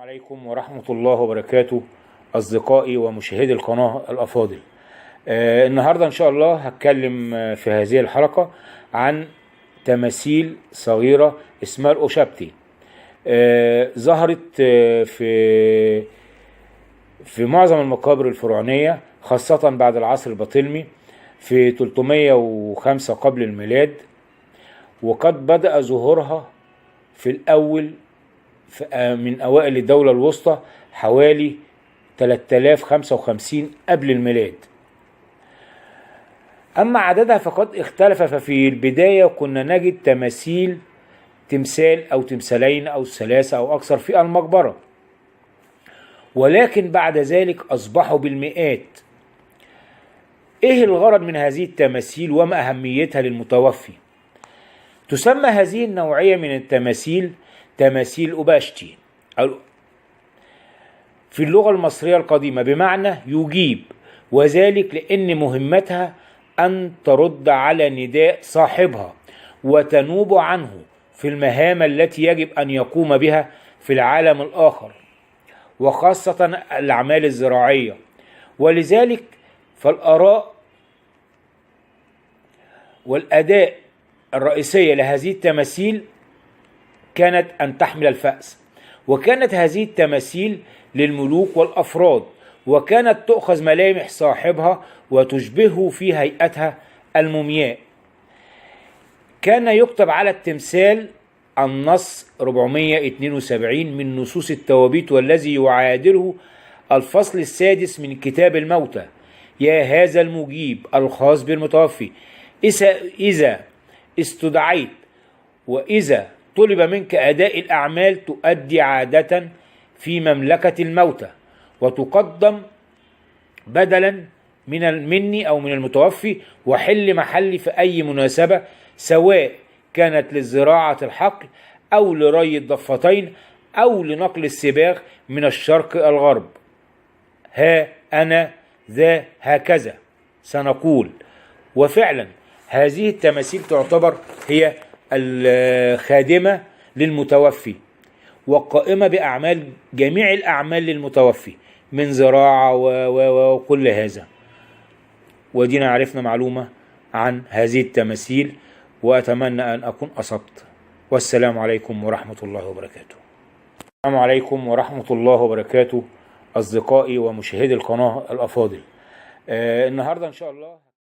عليكم ورحمة الله وبركاته أصدقائي ومشاهدي القناة الأفاضل. النهاردة إن شاء الله هتكلم في هذه الحلقة عن تماثيل صغيرة اسمها الأوشابتي. ظهرت في معظم المقابر الفرعونية، خاصة بعد العصر البطلمي في 305 قبل الميلاد، وقد بدأ ظهورها في الأول من أوائل الدولة الوسطى حوالي 3055 قبل الميلاد. أما عددها فقد اختلف، ففي البداية كنا نجد تمثال أو تمثالين أو ثلاثة أو أكثر في المقبرة، ولكن بعد ذلك أصبحوا بالمئات. إيه الغرض من هذه التماثيل وما أهميتها للمتوفي؟ تسمى هذه النوعية من التماثيل تماثيل أوباشتي في اللغة المصرية القديمة، بمعنى يجيب، وذلك لأن مهمتها أن ترد على نداء صاحبها وتنوب عنه في المهام التي يجب أن يقوم بها في العالم الآخر، وخاصة الأعمال الزراعية. ولذلك فالآراء والأداء الرئيسية لهذه التماثيل كانت أن تحمل الفأس، وكانت هذه التماثيل للملوك والأفراد، وكانت تؤخذ ملامح صاحبها وتشبهه في هيئتها المومياء. كان يكتب على التمثال النص 472 من نصوص التوابيت، والذي يعادله الفصل السادس من كتاب الموتى: يا هذا المجيب الخاص بالمتوفي، إذا استدعيت وإذا طلب منك أداء الأعمال تؤدي عادة في مملكة الموتى، وتقدم بدلا مني أو من المتوفي، وحل محلي في أي مناسبة، سواء كانت للزراعة الحقل أو لري الضفتين أو لنقل السباغ من الشرق إلى الغرب. ها أنا ذا، هكذا سنقول. وفعلا هذه التماثيل تعتبر هي الخادمة للمتوفي، والقائمة بأعمال جميع الأعمال للمتوفي من زراعة وكل هذا. ودينا عرفنا معلومة عن هذه التماثيل، وأتمنى أن أكون أصبت. والسلام عليكم ورحمة الله وبركاته. السلام عليكم ورحمة الله وبركاته أصدقائي ومشاهدي القناة الأفاضل. النهاردة إن شاء الله